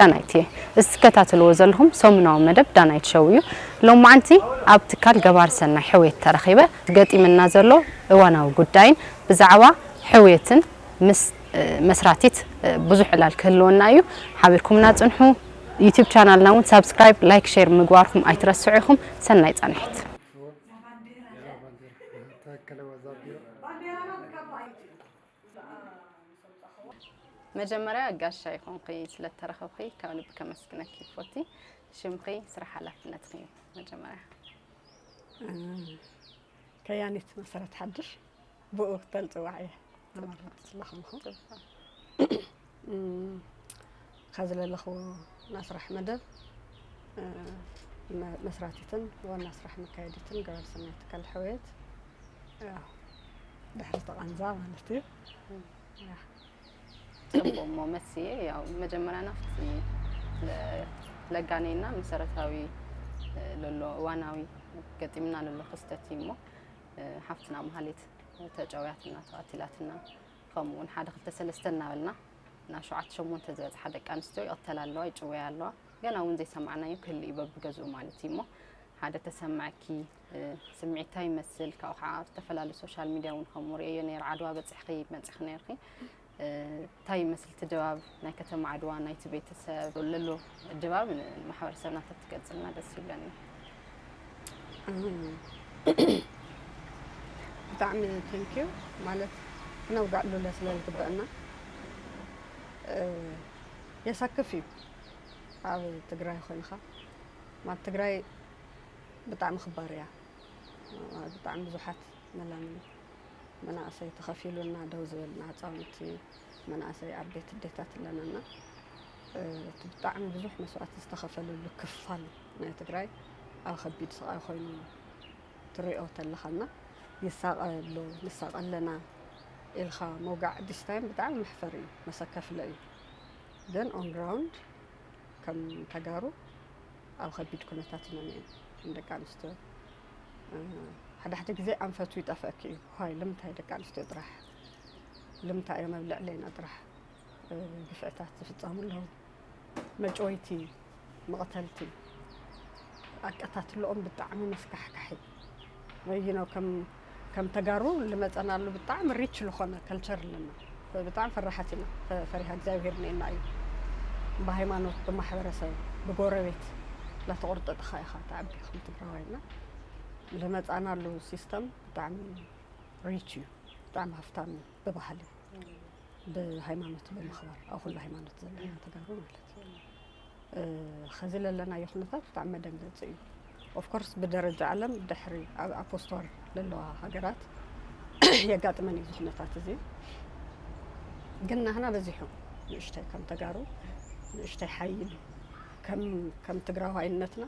ዳናይት እየ። እዚ ትከታተልዎ ዘለኹም ሰሙናዊ መደብ ዳናይት ሸው እዩ። ሎማዓንቲ ኣብ ትካል ገባሪ ሰናይ ሕውየት ተረኺበ ገጢምና ዘሎ እዋናዊ ጉዳይን ብዛዕባ ሕውየትን ምስ መስራቲት ብዙሕ ዕላል ክህልወና እዩ። ሓቢርኩምና ጽንሑ። ዩቲዩብ ቻናልና እውን ሳብስክራይብ፣ ላይክ፣ ሼር ምግባርኩም ኣይትረስዑ ኢኹም። ሰናይ ጻንሒት። መጀመርያ ጋሻ ይኹንኺ ስለተረኸብኺ ካብ ልቢ ከመስግነኪ ይፎቲ። ሽምኺ፣ ስራሕ ሓላፍነትኺ መጀመርያ። ከያኒት መሰረት ሓድሽ ብኡ ክተልጽዋዕ እየ። ኣመርጽ ስለኹንኹ። ጽቡቕ። እም፣ ኸዚ ለለኹዎ ናይ ስራሕ መደብ፣ እ፣ መ-፣ መስራቲትን ዋና ስራሕ መካየዲትን ገባሪ ሰናይ ትካል ሕውየት፣ ያው፣ ድሕሪ ተቓንዛ ማለት እዩ። እም። ያ። ጽቡቕ እሞ መስየ፣ ያው፣ መጀመርያ ናብቲ ለ-፣ ለጋኔና መሰረታዊ፣ እ፣ ለሎ እዋናዊ ገጢምና ለሎ ክስተት እዩ እሞ፣ እ፣ ሓፍትና መሃሌት ተጨውያትና፣ ተቐቲላትና፣ ከምኡ እውን ሓደ ክልተ ሰለስተ እናበልና ናብ ሸውዓተ ሸሞንተ ዝበጽሓ ደቂ ኣንስትዮ ይቕተላ ኣለዋ፣ ይጭወያ ኣለዋ። ገና እውን ዘይሰማዕናዮ ክህሉ እዩ በብገዝኡ ማለት እዩ እሞ፣ ሓደ ተሰማዕኪ፣ እ፣ ስምዒት እንታይ ይመስል? ካብኡ ከዓ ኣብ ዝተፈላለዩ ሶሻል ሚድያ እውን ከምኡ ርእየዮ ነይረ። ዓድዋ በጺሕኺ፣ መጺኺ ነይርኺ። እ፣ እንታይ ይመስል እቲ ድባብ ናይ ከተማ ዓድዋ፣ ናይቲ ቤተሰብ ለሎ ድባብ ንማሕበረሰብና ተትገልጽልና ደስ ይብለኒ። እም፣ ብጣዕሚ ቴንኪዩ። ማለት ክነውግዐሉ ስለ ዝግበአና፣ እ፣ የሰክፍ እዩ ኣብ ትግራይ ኮይንካ። ማለት ትግራይ ብጣዕሚ ክባር እያ። ብጣዕሚ ብዙሓት መላምል መናእሰይ ተኸፊሉና ደው ዝበልና ህፃውንቲ መናእሰይ ዓበይቲ ኣዴታት ኣለናና። እ፣ እቲ ብጣዕሚ ብዙሕ መስዋእቲ ዝተኸፈለሉ ክፋል ናይ ትግራይ ኣብ ከቢድ ስቓይ ኮይኑ ትሪኦ ተለኻና፣ ይሳቐ ኣሎ፣ ንሳቐ ኣለና ኢልካ ምውጋዕ this time ብጣዕሚ መሕፈሪ እዩ፣ መሰከፍለ እዩ። ግን on ground ከም ተጋሩ ኣብ ከቢድ ኩነታት ኢና እኒአን። ከም ደቂ ኣንስትዮ፣ እ፣ ሓደ ሓደ ግዜ ኣንፈቱ ይጠፍአኪ እዩ። ዋይ፣ ልምንታይ ደቂ ኣንስትዮ ጥራሕ? ልምንታይ እዮም ኣብ ልዕሌና ጥራሕ፣ እ፣ ግፍዕታት ዝፍጸሙ ኣለዉ? መጭወይቲ፣ መቕተልቲ፣ ኣቀታትልኦም ብጣዕሚ መስካሕካሒ። ወይ፣ you know፣ ከም፣ ከም ተጋሩ ልመጸናሉ ብጣዕሚ ሪች ልኾነ ከልቸር ኣለና። ብጣዕሚ ፈራሓት ኢና። ፈ-፣ ፈሪሃ እግዚኣብሄር እኒኤና እዩ። ብሃይማኖት፣ ብማሕበረሰብ፣ ብጎረቤት ላተቆርጠጥኻ ኢኻ ትዓቢ ከም ትግራዋይ እና ልመጻናሉ ሲስተም ብጣዕሚ ሪች እዩ። ብጣዕሚ ሃፍታም እዩ ብባህሊ። ብሃይማኖት ብምኽባር፣ ኣብ ኩሉ ሃይማኖት ዘለና ተጋሩ ማለት እዩ። እ፣ ኸዚ ለለናዮ ኩነታት ብጣዕሚ መደንገፂ እዩ። ኦፍኮርስ ብደረጃ ዓለም ድሕሪ ኣብ ኣፖስቶር ለለዋ ሃገራት የጋጥመን እዩ እዚ ኩነታት እዚ። ግን ናህና በዚሑ ንእሽተይ ከም ተጋሩ ንእሽተይ ሓይሊ ከም፣ ከም ትግራዋይነትና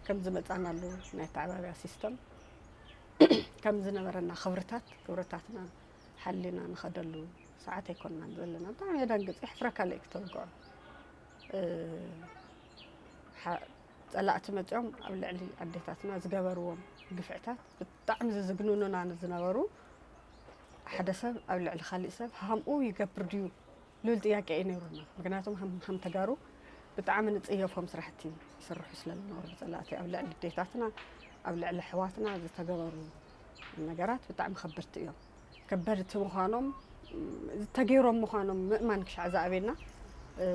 ከም ዝመፃናሉ ናይ ኣተዓባብያ ሲስተም ከም ዝነበረና ክብርታት፣ ክብርታትና ሓሊና ንኸደሉ ሰዓት ኣይኮንናን ዘለና። ብጣዕሚ የደንግፅ፣ የሕፍረካ ለይ ክተውግዖ። እ፣ ሓ-፣ ፀላእቲ መፂኦም ኣብ ልዕሊ ኣዴታትና ዝገበርዎም ግፍዕታት ብጣዕሚ ዝዝግንኑና ዝነበሩ፣ ሓደ ሰብ ኣብ ልዕሊ ካሊእ ሰብ ሃምኡ ይገብር ድዩ? ልብል ጥያቄ እዩ ነይሩና። ምክንያቱም ሃም-፣ ሃም ተጋሩ ብጣዕሚ ንጽየፎም ስራሕቲ ይስርሑ ስለ ዝነበሩ፣ ብጸላእቲ ኣብ ልዕሊ ኣዴታትና፣ ኣብ ልዕሊ ኣሕዋትና ዝተገበሩ ነገራት ብጣዕሚ ከበድቲ እዮም። ከበድቲ ምዃኖም፣ ተገይሮም ምዃኖም ምእማን ክሻዕ ዝኣበየና፣ እ፣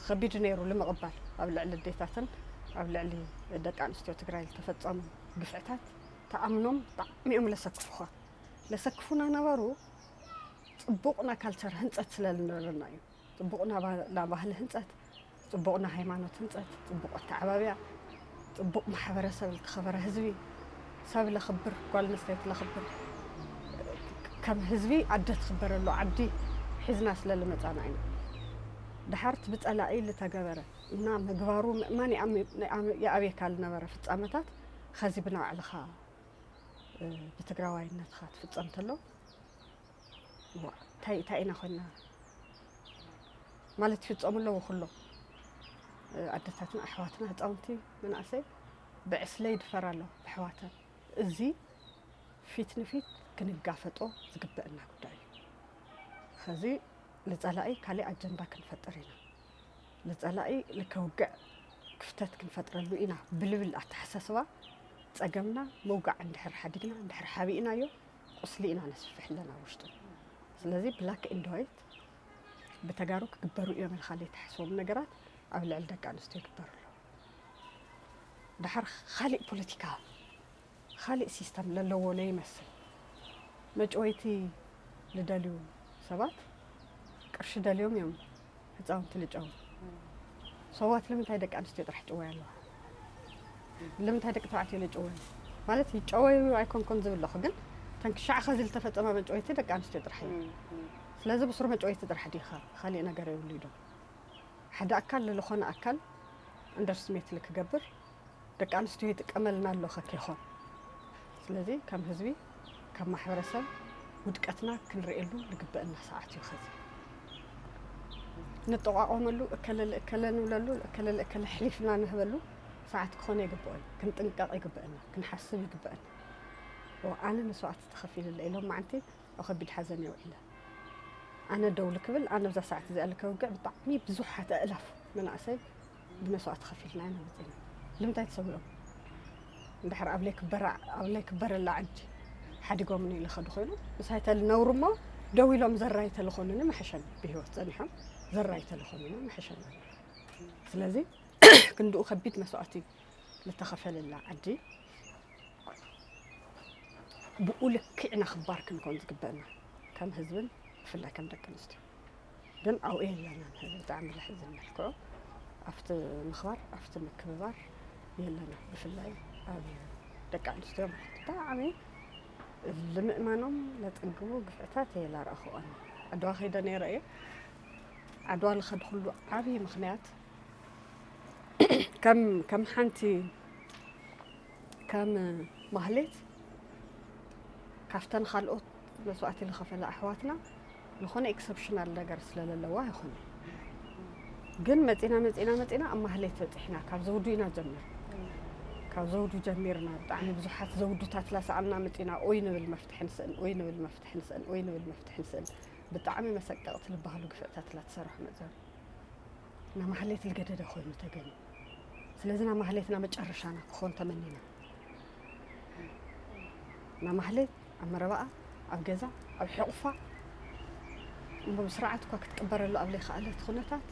ከቢድ ነይሩ ንምቕባል። ኣብ ልዕሊ ኣዴታትን ኣብ ልዕሊ ደቂ ኣንስትዮ ትግራይ ዝተፈጸሙ ግፍዕታት ተኣምኖም ብጣዕሚ እዮም ለሰክፉኻ። ለሰክፉና ነበሩ። ጽቡቕ ናይ ካልቸር ህንጸት ስለ ዝነበረና እዩ። ጽቡቕ ናይ ባ-፣ ናይ ባህሊ ህንጸት፣ ጽቡቕ ናይ ሃይማኖት ህንጸት፣ ጽቡቕ ኣተዓባብያ፣ ጽቡቕ ማሕበረሰብ፣ ዝተኸበረ ህዝቢ፣ ሰብ ለኽብር፣ ጓል ኣንስተይቲ ለኽብር፣ ከም ህዝቢ ኣደ ትኽበረሉ ዓዲ ሒዝና ስለ ዝመጻና ኢና። ደሓር እቲ ብጸላኢ ዝተገበረ እና ምግባሩ ምእማን ይኣም-፣ ይኣም-፣ ይኣብየካ ዝነበረ ፍጻመታት ኸዚ ብናባዕልኻ፣ እ፣ ብትግራዋይነትኻ ትፍጸም ተሎ፣ ዋ፣ እንታይ፣ እንታይ ኢና ኮይንና? ማለት ይፍጸሙ ኣለዉ ኩሎም። ኣደታትና፣ ኣሕዋትና፣ ህጻውንቲ፣ መናእሰይ ብዕስለ ይድፈራ ኣለዋ ብኣሕዋተን። እዚ ፊት ንፊት ክንጋፈጦ ዝግበአና ጉዳይ እዩ። ኸዚ ንጸላኢ ካሊእ ኣጀንዳ ክንፈጥር ኢና። ንጸላኢ ንከውግዕ ክፍተት ክንፈጥረሉ ኢና ብልብል ኣተሓሳስባ ጸገምና ምውጋዕ እንድሕር ሓዲግና፣ እንድሕር ሓቢእናዮ፣ ቁስሊ ኢና ነስፍሕ ኣለና ውሽጡ። ስለዚ black and white ብተጋሩ ክግበሩ እዮም ኢልካ ዘይትሓስቦም ነገራት ኣብ ልዕሊ ደቂ ኣንስትዮ ይግበሩ ኣለዉ። ደሓር ካሊእ ፖለቲካ፣ ካሊእ ሲስተም ለለዎ ለይመስል መጭወይቲ ልደልዩ ሰባት ቅርሺ ደልዮም እዮም ህፃውንቲ ልጨው። ሰባት ንምንታይ ደቂ ኣንስትዮ ጥራሕ ጭወያ ኣለዋ? ንምንታይ ደቂ ተባዕትዮ ለጭወዩ? ማለት ይጨወዩ ኣይኮንኮን ዝብል ኣለኹ፣ ግን ተን ክሻዕ ኸዚ ዝተፈጸማ መጭወይቲ ደቂ ኣንስትዮ ጥራሕ እዩ። ስለዚ ብሱር መጭወይቲ ጥራሕ ዲኻ? ካሊእ ነገር የብሉ ዶ? ሓደ ኣካል ለለኾነ ኣካል underestimate ክገብር ደቂ ኣንስትዮ ይጥቀመልና ኣሎ ከከይኾን። ስለዚ ከም ህዝቢ፣ ከም ማሕበረሰብ ውድቀትና ክንርእየሉ ዝግበአና ሰዓት እዩ ኸዚ። ንጠቋቆመሉ፣ እከለ ልእከለ ንብለሉ፣ እከለ ልእከለ ሕሊፍና ንህበሉ ሰዓት ክኾነ ይግበኦ እዩ። ክንጥንቀቕ ይግበአና፣ ክንሓስብ ይግበአና። ኦ፣ ኣነ መስዋእቲ ተኸፊሉለ ኢሎም መዓንቲ ኣብ ከቢድ ሓዘን እየ ውዒለ። ኣነ ደው ልክብል፣ ኣነ ብዛ ሰዓት እዚኣ ልከውግዕ ብጣዕሚ ብዙሓት ኣእላፍ መናእሰይ ብመስዋእቲ ከፊልና ኢና መፂና። ልምንታይ ተሰዊኦም? እንድሕር ኣብ ለይክበራ-፣ ኣብ ለይክበረላ ዓዲ ሓዲጎምኒ ኢለ ኸዱ ኮይኑ፣ ምሳይ ተልነብሩ እሞ ደው ኢሎም ዘራይ ተልኾኑኒ መሐሸኒ። ብህይወት ጸኒሖም ዘራይ ተልኾኑኒ መሐሸኒ። ስለዚ ክንድኡ ከቢድ መስዋእቲ ልተኸፈለላ ዓዲ ብኡ ልክዕና ክባር ክንኮን ዝግበአና ከም ህዝብን ብፍላይ ከም ደቂ ኣንስትዮ። ግን ኣብኡ የለናን። ህዝቢ ብጣዕሚ ዘሕዝን መልክዑ ኣብቲ ምኽባር፣ ኣብቲ ምክብባር የለና። ብፍላይ ኣብ ደቂ ኣንስትዮ ማለት ብጣዕሚ ልምእማኖም ለጸግቡ ግፍዕታት እየ ላረኣኹ። ኣነ ዓድዋ ከይደ ነይረ እየ። ዓድዋ ልኸድኩሉ ዓብዪ ምኽንያት ከም፣ ከም ሓንቲ፣ ከም ማህሌት ካብተን ካልኦት መስዋእቲ ልኸፈላ ኣሕዋትና ዝኾነ ኤክሰፕሽናል ነገር ስለለለዋ ይኾነ። ግን መፂና፣ መፂና፣ መፂና ኣብ ማህሌት በፂሕና። ካብ ዘውዱ ኢና ጀሚር። ካብ ዘውዱ ጀሚርና ብጣዕሚ ብዙሓት ዘውዱታት ላሰኣልና መፂና። ኦይ ንብል መፍትሒ ንስእን፣ ኦይ ንብል መፍትሒ ንስእን፣ ኦይ ንብል መፍትሒ ንስእን። ብጣዕሚ መሰቀቕቲ ልበሃሉ ግፍዕታት ላተሰርሑ መፅዮም። ናብ ማህሌት ልገደደ ኮይኑ ተገኘ። ስለዚ ናብ ማህሌትና መጨረሻና ክኾን ተመኒና። ናብ ማህሌት ኣብ መረባኣ፣ ኣብ ገዛ፣ ኣብ ሕቑፋ፣ እሞ ብስርዓት እኳ ክትቅበረሉ ኣብ ዘይከኣለት ኩነታት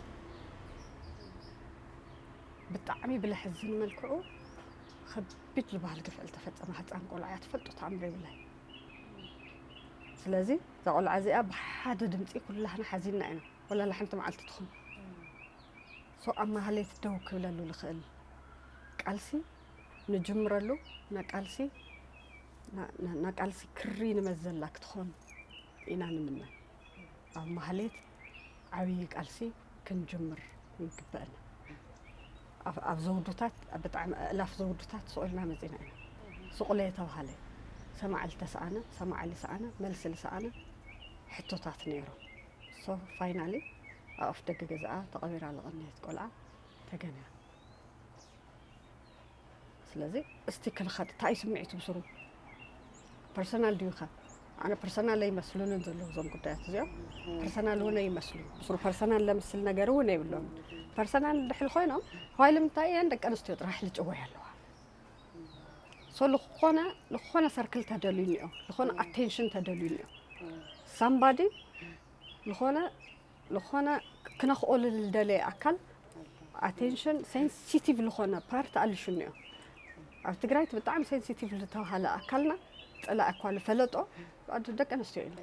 ብጣዕሚ ብለሕዝን መልክዑ ከቢድ ዝበሃል ግፍዒ ዝተፈጸመ ህፃን ቆልዓ እያ። ትፈልጦ ተኣምር የብላን። ስለዚ እዛ ቆልዓ እዚኣ ብሓደ ድምፂ ኩላህና ሓዚንና ኢና፣ ወላ ሓንቲ መዓልቲ ትኹን። ሶ ኣብ ማህሌት ደው ክብለሉ ልኽእል ቃልሲ ንጅምረሉ፣ ናቃልሲ፣ ና-፣ ና-፣ ናቃልሲ ክሪ ንመዘላ ክትኾን ኢና ንምነ። ኣብ ማህሌት ዓብዪ ቃልሲ ክንጅምር ይግበአና። ኣብ፣ ኣብ ዘውዱታት፣ ኣብ ብጣዕሚ ኣእላፍ ዘውዱታት ስቕ ኢልና መፂና ኢና። ስቕ ኢለ የተባሃለ፣ ሰማዒ ልተሰኣነ፣ ሰማዒ ልሰኣነ፣ መልሲ ልሰኣነ ሕቶታት ነይሮም። ሶ ፋይናሊ ኣብ ኣፍ ደገ ገዛኣ ተቐቢራ ልቐንየት ቆልዓ ተገንያ። ስለዚ እስቲ ክንኸድ፣ እንታይ እዩ ስምዒቱ ብስሩ? ፐርሰናል ድዩ ኸ? ኣነ ፐርሰናል ኣይመስሉንን ዘለዉ እዞም ጉዳያት እዚኦም። ፐርሰናል እውን ኣይመስሉን። ብስሩ ፐርሰናል ለምስል ነገር እውን የብሎም። ፐርሰናል ድሕል ኮይኖም፣ ዋይ ልምንታይ እየን ደቂ ኣንስትዮ ጥራሕ ልጭወያ ኣለዋ? ሶ ልኾነ፣ ልኾነ ሰርክል ተደልዩ እኒኦ፣ ልኾነ ኣቴንሽን ተደልዩ እኒኦ። ሳምባዲ ልኾነ፣ ልኾነ ክነኽኦሉ ልደለየ ኣካል ኣቴንሽን ሴንሲቲቭ ልኾነ ፓርት ኣልሹ እኒኦ። ኣብ ትግራይ እቲ ብጣዕሚ ሴንሲቲቭ ልተባሃለ ኣካልና ጥላ እኳ ልፈለጦ ኣደ-፣ ደቂ ኣንስትዮ እዩ።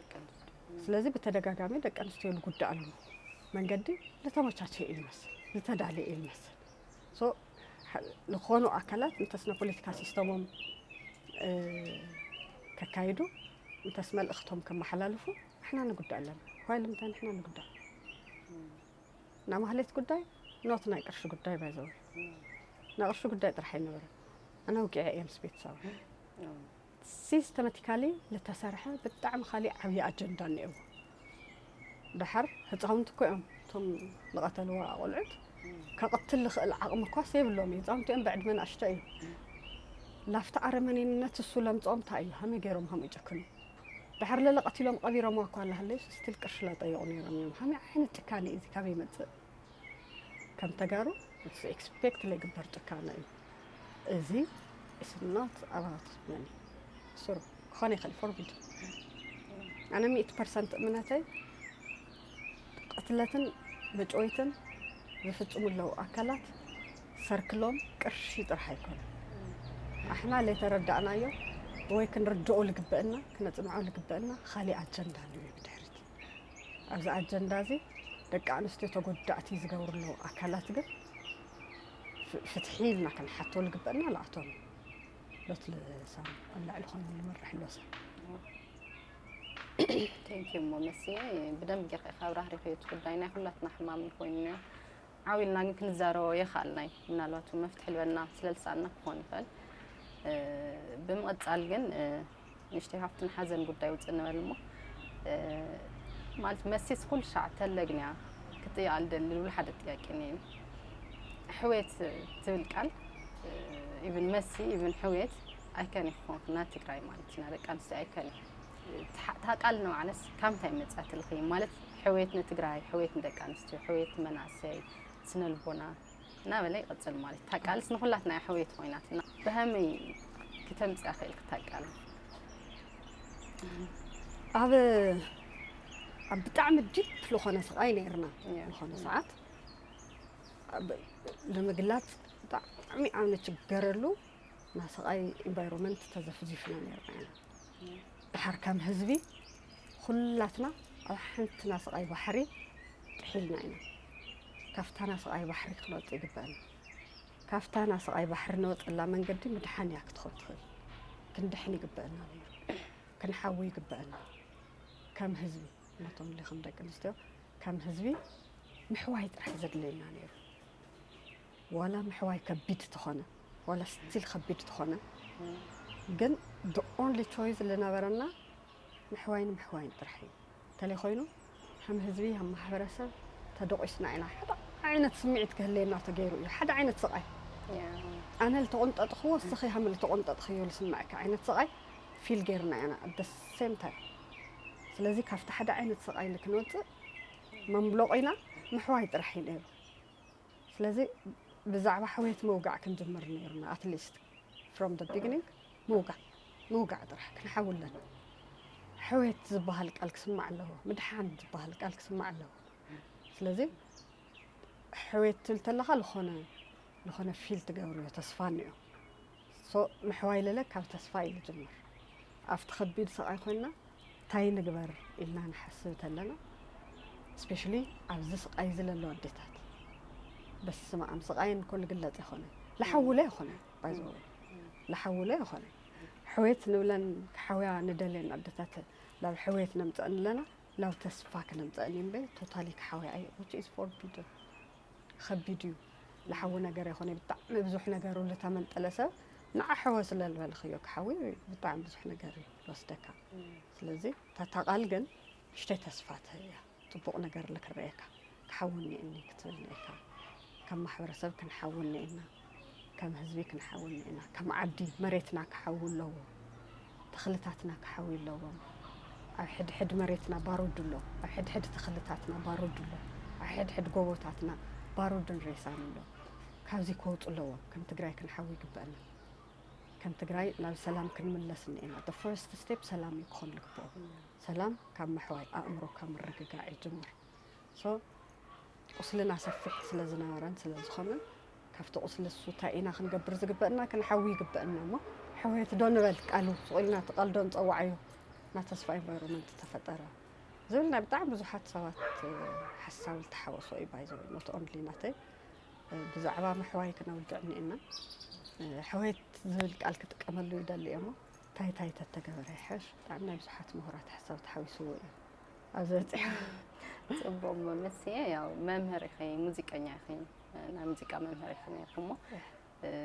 ስለዚ ብተደጋጋሚ ደቂ ኣንስትዮ ልጉዳኣሉ መንገዲ ልተመቻቸየ እዩ ልመስል፣ ልተዳለየ እዩ ልመስል። ሶ፣ ሐ-፣ ልኾኑ ኣካላት እንተስ ናይ ፖለቲካ ሲስተሞም፣ እ፣ ከካይዱ፣ እንተስ መልእኽቶም ከመሓላልፉ፣ ንሕና ንጉዳእ ኣለና። ዋይ ልምንታይ ንሕና ንጉዳእ? ናይ ማህሌት ጉዳይ፣ ኖት ናይ ቅርሺ ጉዳይ ባይ ዘ ወይ። ናይ ቅርሺ ጉዳይ ጥራሕ ኣይነበረን። ኣነ ውቂዐ እየ ምስ ቤተሰባ። ሲስተማቲካሊ ልተሰርሐ ብጣዕሚ ካሊእ ዓብዪ ኣጀንዳ እኒአዎ። ደሓር ህፃውንቲ እኮ እዮም እቶም ዝቐተልዋ ቆልዑት። ከቕትል ልኽእል ዓቕሚ እኳስ የብሎም እዩ። ህፃውንቲ እዮም ብዕድመ ንኣሽተ እዩ። ላፍቲ ኣረመኔንነት እሱ ለምፅኦም እንታይ እዩ? ሃመይ ገይሮም ሃመይ ጨክኑ? ደሓር ለለ ቀቲሎም ቀቢሮምዋ እኳ ኣለሃለዩ ስቲል ቅርሺ ላጠየቑ ነይሮም እዮም። ሃመይ ዓይነት ጭካኔ እዩ እዚ ካበይ ይመፅእ? ከም ተጋሩ ኤክስፔክት ለይግበር ጭካነ እዩ። እዚ ስናት ኣባት መኒ ስሩ ክኾነ ይኽእል ፎርቢድ ኣነ ሚእቲ ፐርሰንት እምነተይ ቅትለትን መጭወይትን ዝፍጽሙ ኣለዉ ኣካላት ሰርክሎም ቅርሺ ጥራሕ ኣይኮነ። ኣሕና ለይተረዳእናዮ ወይ ክንርድኦ ልግበእና ክነጽንዖ ልግበእና ካሊእ ኣጀንዳ ኣለዎ ብድሕሪት። ኣብዚ ኣጀንዳ እዚ ደቂ ኣንስትዮ ተጎዳእቲ ዝገብሩ ኣለዉ ኣካላት ግን ፍትሒ ኢልና ክንሓቶ ልግበእና ልኣቶም ሎት ልሳም ኣብ ላዕሊ ኮይኑ ልመርሕ ኣሎ ሰብ። ቴንኪዩ እሞ መሲ ብደንብ ጌርካ ኢኻ ኣብራህሪኽዮ እቲ ጉዳይ ናይ ኩላትና ሕማም ኮይኑ ነዮ። ዓው ኢልና ግን ክንዛረቦ የኽኣልናይ ምናልባት እውን መፍትሒ ልበና ስለ ልሰኣና ክኾን ይኽእል። ብምቕጻል ግን ንእሽተይ ካብቲ ንሓዘን ጉዳይ ውፅእ ንበል እሞ ማለት መሲስ ኩሉ ሻዕ ተለግንያ ክትጥይቃ ልደሊ ልብሉ ሓደ ጥያቄ ነይሩ። ሕውየት ትብል ቃል ኢቭን መሲ ኢቭን ሕውየት ኣይከን ይኾን ናይ ትግራይ ማለት ኢና ደቂ ኣንስትዮ ኣይከን እዩ። እታ ቃል ንባዕለስ ካብ ምንታይ መፅኣትልኺ ማለት ሕውየት ንትግራይ ሕውየት ንደቂ ኣንስትዮ ሕውየት ንመናእሰይ ስነ ልቦና እናበለ ይቐፅል ማለት እታ ቃልስ ንኹላትና እያ ሕውየት ኮይናትና ብሀመይ ክተምፅያ ክእል ክታ ቃል ኣብ ኣብ ብጣዕሚ ዲፕ ዝኾነ ስቓይ ነይርና ዝኾነ ሰዓት ንምግላፅ ብጣዕሚ ኣብ ንችገረሉ ናይ ስቓይ ኢንቫይሮመንት ተዘፍዚፍና ነይርና ኢና። ድሓር ከም ህዝቢ ኩላትና ኣብ ሓንቲ ናይ ስቓይ ባሕሪ ጥሒልና ኢና። ካብታ ናይ ስቓይ ባሕሪ ክንወፅእ ይግበአና። ካብታ ናይ ስቓይ ባሕሪ ንወፀላ መንገዲ ምድሓን እያ ክትኾን ትኽእል። ክንድሕን ይግበአና ነይሩ። ክንሓዊ ይግበአና። ከም ህዝቢ ናቶም ሊ ከም ደቂ ኣንስትዮ ከም ህዝቢ ምሕዋይ ጥራሕ ዘድለየና ነይሩ። ዋላ ምሕዋይ ከቢድ ተኾነ ዋላ ስቲል ከቢድ ተኾነ ግን the only choice ዝነበረና ምሕዋይን ምሕዋይን ጥራሕ እዩ። እንተለይ ኮይኑ ከም ህዝቢ ከም ማሕበረሰብ ተደቂስና ኢና። ሓደ ዓይነት ስምዒት ክህልየና ተገይሩ እዩ። ሓደ ዓይነት ስቓይ ኣነ ልተቆንጠጥኽዎ እስኺ ከም ልተቆንጠጥኽዮ ልስምዐካ ዓይነት ስቓይ ፊል ገይርና ኢና at the same time። ስለዚ ካብቲ ሓደ ዓይነት ስቓይ ንክንወፅእ መንብሎቕ ኢና ምሕዋይ ጥራሕ እዩ ነይሩ። ስለዚ ብዛዕባ ሕውየት ምውጋዕ ክንጅምር ነይሩና at least from the beginning ምውጋዕ ምውጋዕ ጥራሕ ክንሓውለን ሕውየት ዝበሃል ቃል ክስማዕ ኣለዎ ምድሓን ዝበሃል ቃል ክስማዕ ኣለዎ። ስለዚ ሕውየት ትብል ተለኻ ዝኾነ ዝኾነ ፊል ትገብርዮ ተስፋ እኒኦ። ሶ ምሕዋይ ለለ ካብ ተስፋ እዩ ዝጅምር። ኣብቲ ከቢድ ስቓይ ኮይንና እንታይ ንግበር ኢልና ንሓስብ ተለና ስፔሻሊ ኣብዚ ስቓይ እዚ ለለዋ ኣዴታት በስመ ኣብ ስቓየን እኮ ልግለፅ ኣይኮነ ልሓውለ ኣይኮነ ባይዘወ ልሓውለ ኣይኮነ ሕውየት ንብለን ክሓውያ ንደልየን ኣዴታት ናብ ሕውየት ነምፀአን ኣለና ናብ ተስፋ ክነምፀአን እዩ እምበይ ቶታሊ ክሓውያ ኣየ which is forbidden። ከቢድ እዩ። ዝሓዊ ነገር ይኾነ ብጣዕሚ ብዙሕ ነገሩ ዝተመንጠለ ሰብ ንዓ ሕወ ስለ ዝበልኽዮ ክሓዊ ብጣዕሚ ብዙሕ ነገር እዩ ዝወስደካ። ስለዚ እታ ቃል ግን ንእሽተይ ተስፋ ትህብ እያ። ፅቡቕ ነገር ልክረኤካ ክሓዊ እኒአኒ ክትብል እኒአካ ከም ማሕበረሰብ ክንሓዊ እኒአና ከም ህዝቢ ክንሓዊ እኒአና ከም ዓዲ መሬትና ክሓዊ ኣለዎ። ተኽልታትና ክሓዊ ኣለዎም። ኣብ ሕድሕድ መሬትና ባሩድ ኣሎ። ኣብ ሕድሕድ ተኽልታትና ባሩድ ኣሎ። ኣብ ሕድሕድ ጎቦታትና ባሩድን ሬሳን ኣሎ። ካብዚ ክወፁ ኣለዎም። ከም ትግራይ ክንሓዊ ይግበአና። ከም ትግራይ ናብ ሰላም ክንምለስ እኒኤና። The first step ሰላም እዩ ክኾን ልግበኦ። ሰላም ካብ ምሕዋይ ኣእምሮካ ምርግጋዕ ይጅምር። So ቁስልና ሰፊሕ ስለ ዝነበረን ስለ ዝኾነን ካብቲ ቁስሊ እሱ እንታይ ኢና ክንገብር ዝግበእና ክንሓዊ ይግበእና እሞ ሕውየት ዶ ንበል ቃሉ ስቕ ኢልና እቲ ቃል ዶ ንፀዋዓዮ እና ተስፋ ኢንቫይሮንመንት ተፈጠረ ዝብል ናይ ብጣዕሚ ብዙሓት ሰባት ሓሳብ ዝተሓወሶ እዩ ባይዘወይ not only ናተይ ብዛዕባ ምሕዋይ ክነውግዕ እኒኤና ሕውየት ዝብል ቃል ክጥቀመሉ ይደሊ እየ እሞ እንታይ እንታይ ተተገበረ ይሕሽ ብጣዕሚ ናይ ብዙሓት ምሁራት ሓሳብ ተሓዊስዎ እዩ ኣብዚ በፂሑ ፅቡቅ መመስየ ያው መምህር ኢኺ ሙዚቀኛ ኢኺ ናይ ሙዚቃ መምህር ኢኺ ነርኪ እሞ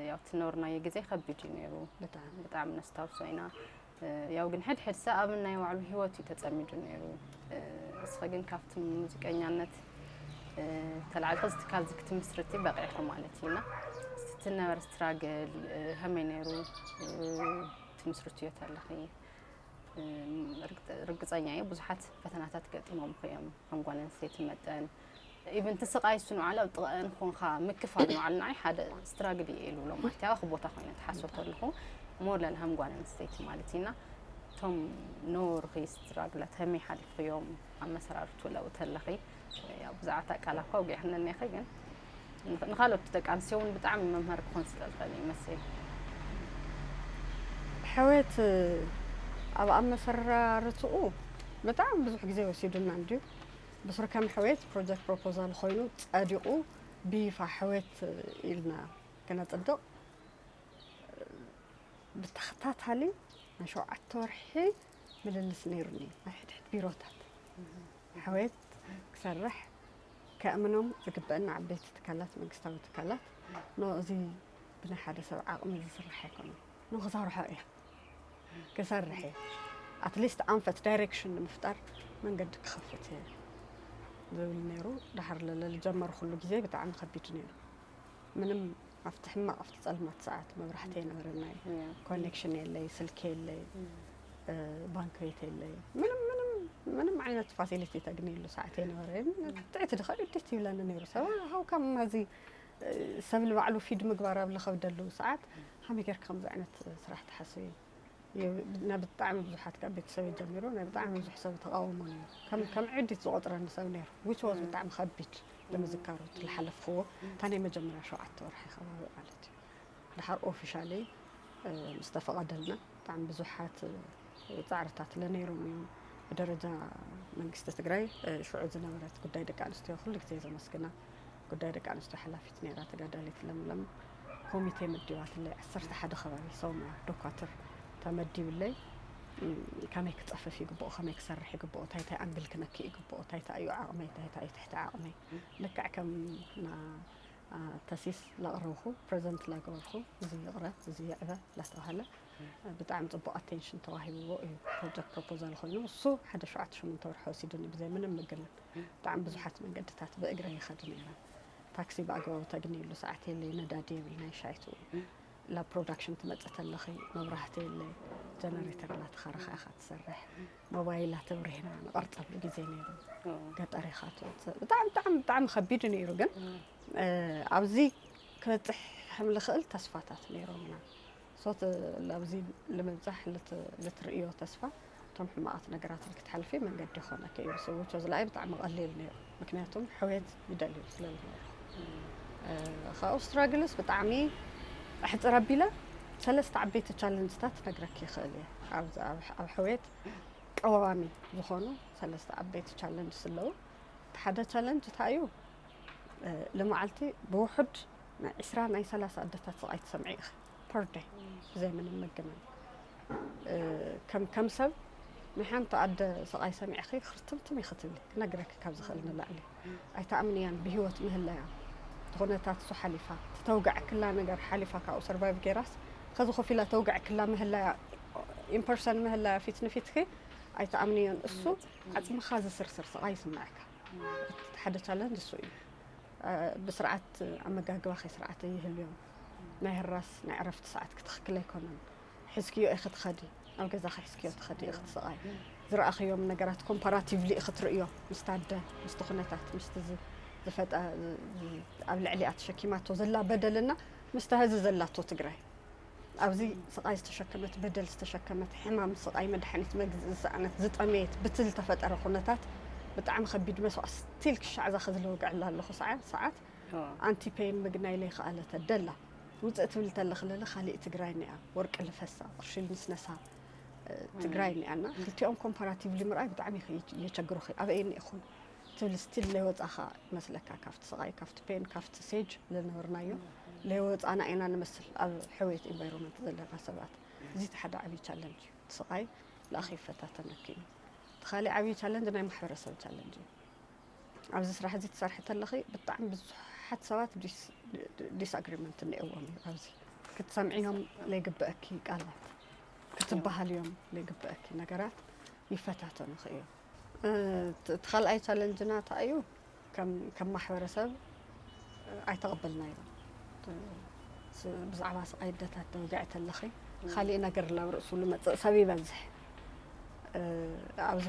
ያው ትነብርናዮ ግዜ ከቢድ እዩ ነይሩ ብጣዕሚ ነስታውሶ ኢና ያው ግን ሕድሕድ ሰብ ኣብ ናይ ባዕሉ ሂወት እዩ ተፀሚዱ ነይሩ እስኸ ግን ካብቲ ሙዚቀኛነት ተላዕልኺ እዚ ትካል እዚ ክትምስርቲ በቂዕኺ ማለት እዩ እና እስቲ ትነበረ ስትራግል ከመይ ነይሩ ትምስርትዮ ተለኺ ርግፀኛ እየ ብዙሓት ፈተናታት ገጢሞምኺ እዮም ከም ጓል ኣንስተይቲ መጠን ኢቨን እቲ ስቓይ እሱ ንባዕሉ ኣብ ጥቕአን ኮንካ ምክፋል ንባዕሉ ንዓይ ሓደ ስትራግል እየ ኢሉ ብሎ ማለት እዩ። ኣባኺ ቦታ ኮይነ ትሓስቦ ተለኹ ሞር ለልሃም ጓል ኣንስተይቲ ማለት ኢና። እቶም ኖርኺ ስትራግላት ከመይ ሓሊፍኽዮም ኣብ መሰራርቱ ለውጥ ተለኺ ያው ብዛዕባ ኣቃላኳ ውጊዕክኒ እኒኺ ግን ንኽ- ንኻልኦት ደቂ ኣንስትዮ እውን ብጣዕሚ መምሃሪ ክኾን ስለ ዝኽእል እዩ መሲል። ሕወየት ኣብ ኣመሰራርትኡ ብጣዕሚ ብዙሕ ግዜ ወሲዱና እንድዩ። ብስሩ ከም ሕወየት ፕሮጀክት ፕሮፖዛል ኮይኑ ጸዲቑ ብይፋ ሕወየት ኢልና ከነጽድቕ ብተኸታታሊ ናይ ሸውዓተ ወርሒ ምልልስ ነይሩኒ ናይ ሕድሕድ ቢሮታት ሕወየት ክሰርሕ ከእምኖም ዝግበአና ዓበይቲ ትካላት መንግስታዊ ትካላት ኖ እዚ ብናይ ሓደ ሰብ ዓቕሚ ዝስራሕ ኣይኮነን ኖ ክሰርሖ እየ ክሰርሕ እየ ኣትሊስት ኣንፈት ዳይሬክሽን ንምፍጣር መንገዲ ክኸፍት እየ ዝብል ነይሩ ድሓር ለለ ዝጀመርኩሉ ግዜ ብጣዕሚ ከቢድ ነይሩ ምንም ኣብቲ ሕማቕ ኣብቲ ጸልማት ሰዓት መብራህቲ ኣይነበረናይ ኮኔክሽን የለይ ስልኪ የለይ ባንክ ቤት የለይ ምንም ምንም ምንም ዓይነት ፋሲሊቲ ተግንየሉ ሰዓት ኣይነበረ ጥዕቲ ድኸ ድት ይብለኒ ነይሩ ሰብ ሃው ከም ማዚ ሰብ ንባዕሉ ፊድ ምግባር ኣብ ዝኸብደሉ ሰዓት ሃመይ ጌርካ ከምዚ ዓይነት ስራሕ ትሓስብ እዩ ናብ ብጣዕሚ ብዙሓት ካብ ቤተሰብ ጀሚሩ ናይ ብጣዕሚ ብዙሕ ሰብ ተቃውሞ ነይሩ ከም ከም ዕዲት ዝቆጥረኒ ሰብ ነይሩ which was ብጣዕሚ ከቢድ ንምዝካሩ ዝሓለፍክዎ እታ ናይ መጀመርያ ሸውዓተ ወርሒ ከባቢ ማለት እዩ ድሓር ኦፊሻሊ ምስ ተፈቐደልና ብጣዕሚ ብዙሓት ፃዕርታት ለነይሮም እዮም ብደረጃ መንግስቲ ትግራይ ሽዑ ዝነበረት ጉዳይ ደቂ ኣንስትዮ ኩሉ ግዜ ዘመስግና ጉዳይ ደቂ ኣንስትዮ ሓላፊት ነይራ ተጋዳሊት ለምለም ኮሚቴ መዲባትለይ ዓሰርተ ሓደ ከባቢ ሰውማ ዶኳትር ተመዲብለይ ከመይ ክፀፍፍ ይግብኦ ከመይ ክሰርሕ ይግብኦ እንታይ እንታይ ኣንግል ክነክእ ይግብኦ እንታይ እንታይ እዩ ዓቕመይ እንታይ እንታይ እዩ ትሕቲ ዓቕመይ ልክዕ ከም ና ተሲስ ላቕረብኹ ፕረዘንት ላገበርኩ እዚ ይቕረ እዚ ይዕበ ላተባሃለ ብጣዕሚ ፅቡቅ ኣቴንሽን ተዋሂብዎ እዩ ፕሮጀክት ፕሮፖዛል ኮይኑ እሱ ሓደ ሸውዓተ ሸሞንተ ወርሒ ወሲዱኒ ብዘይ ምንም ምግናን ብጣዕሚ ብዙሓት መንገድታት ብእግረ ይኸድ ነይረ ታክሲ ብኣግባቡ ተግንየሉ ሰዓት የለይ ነዳዲ የብልናይ ሻይቱ ላብ ፕሮዳክሽን ትመፅእ ተለኺ መብራህቲ የለይ ጀነሬተር እናተኻረኻ ኢኻ ትሰርሕ ሞባይል ኣተብሪህና ንቐርፀሉ ግዜ ነይሩ ገጠር ኢኻ ትወፅእ ብጣዕሚ ብጣዕሚ ብጣዕሚ ከቢድ ነይሩ ግን ኣብዚ ክበፅሕ ከም ዝኽእል ተስፋታት ነይሮምና ሶት ላብዚ ንምብፃሕ ልትርእዮ ተስፋ እቶም ሕማቓት ነገራት ክትሓልፊ መንገዲ ይኾነኪ እዩ ዝስውቾ ዝለኣይ ብጣዕሚ ቀሊል ነይሩ ምክንያቱም ሕውየት ይደልዩ ስለ ዝነበሩ ካብኡ ስትራግልስ ብጣዕሚ ኣሕፅር ኣቢለ ሰለስተ ዓበይቲ ቻለንጅታት ነግረኪ ይኽእል እየ ኣብ ሕውየት ቀዋሚ ዝኾኑ ሰለስተ ዓበይቲ ቻለንጅስ ኣለዉ ሓደ ቻለንጅ እንታይ እዩ ልመዓልቲ ብውሑድ ናይ ዕስራ ናይ ሰላሳ ኣደታት ስቓይ ትሰምዒ ኢኺ per day ብዘይ ምንም ምግናን ከም ከም ሰብ ናይ ሓንቲ ኣደ ስቓይ ሰሚዕኺ ክርትምትም ኢኺ ትብሊ ክነግረኪ ካብ ዝኽእል ንላዕሊ ኣይትኣምንያን ብሂወት ምህላያ እቲ ኩነታት እሱ ሓሊፋ እቲ ተውግዐክላ ነገር ሓሊፋ ካብኡ ሰርቫይቭ ገይራስ ኸዚ ኮፍ ኢላ ተውግዐክላ ምህላያ ኢምፐርሰን ምህላያ ፊት ንፊትኪ ኣይትኣምንዮን እሱ ዓፅምኻ ዝስርስር ስቓይ ይስምዐካ እቲ ሓደ ቻለንጅ እሱ እዩ ብስርዓት ኣመጋግባኺ ስርዓት ይህልዮም ናይ ህራስ ናይ ዕረፍቲ ሰዓት ክትኽክል ኣይኮነን ሒዝክዮ ኢኺ ትኸዲ ኣብ ገዛኺ ሒዝክዮ ትኸዲ ኢኺ ትስቓይ ዝረኣኽዮም ነገራት ኮምፓራቲቭሊ ኢኺ ትርእዮ ምስቲ ኣደ ምስቲ ኩነታት ምስቲ ዝፈጠ ኣብ ልዕሊኣ ተሸኪማቶ ዘላ በደልና ምስቲ ሀዚ ዘላቶ ትግራይ ኣብዚ ስቓይ ዝተሸከመት በደል ዝተሸከመት ሕማም ስቓይ መድሓኒት መግዝኢ ዝሰኣነት ዝጠመየት ብቲ ዝተፈጠረ ኩነታት ብጣዕሚ ከቢድ መስዋእቲ ስቲል ክሻዕ እዛ ከዚ ለውግዐላ ኣለኹ ሰዓት ኣንቲ ፔን ምግናይ ለይከኣለተ ደላ ውፅእ ትብል ተለኽለለ ካሊእ ትግራይ እኒኣ ወርቂ ልፈሳ ቅርሺ ልንስነሳ ትግራይ እኒኣና ክልቲኦም ኮምፓራቲቭሊ ምርኣይ ብጣዕሚ የቸግሩኺ ኣበይ እኒኢኹም ትብል ስቲል ለይወፃኻ ይመስለካ ካብቲ ስቓይ ካብቲ ፔን ካብቲ ሴጅ ዝነበርናዮ ለይወፃና ኢና ንመስል ኣብ ሕውየት ኢንቫይሮንመንት ዘለና ሰባት እዚ እቲ ሓደ ዓብዪ ቻለንጅ እዩ እቲ ስቓይ ልኣኺ ይፈታተነኪ እዩ እቲ ካሊእ ዓብዪ ቻለንጅ ናይ ማሕበረሰብ ቻለንጅ እዩ ኣብዚ ስራሕ እዚ ትሰርሒ ተለኺ ብጣዕሚ ብዙሓት ሰባት ዲስኣግሪመንት እኒአዎም እዩ ኣብዚ ክትሰምዕዮም ለይግበአኪ ቃላት ክትበሃልዮም ለይግበአኪ ነገራት ይፈታተኑኺ እዮም እቲ ካልኣይ ቻለንጅና እንታይ እዩ ከም ማሕበረሰብ ኣይተቐበልናዮ ብዛዕባ ስቓይ ኣደታት ደውግዐ ተለኺ ካሊእ ነገር ናብ ርእሱ ልመፅእ ሰብ ይበዝሕ ኣብዚ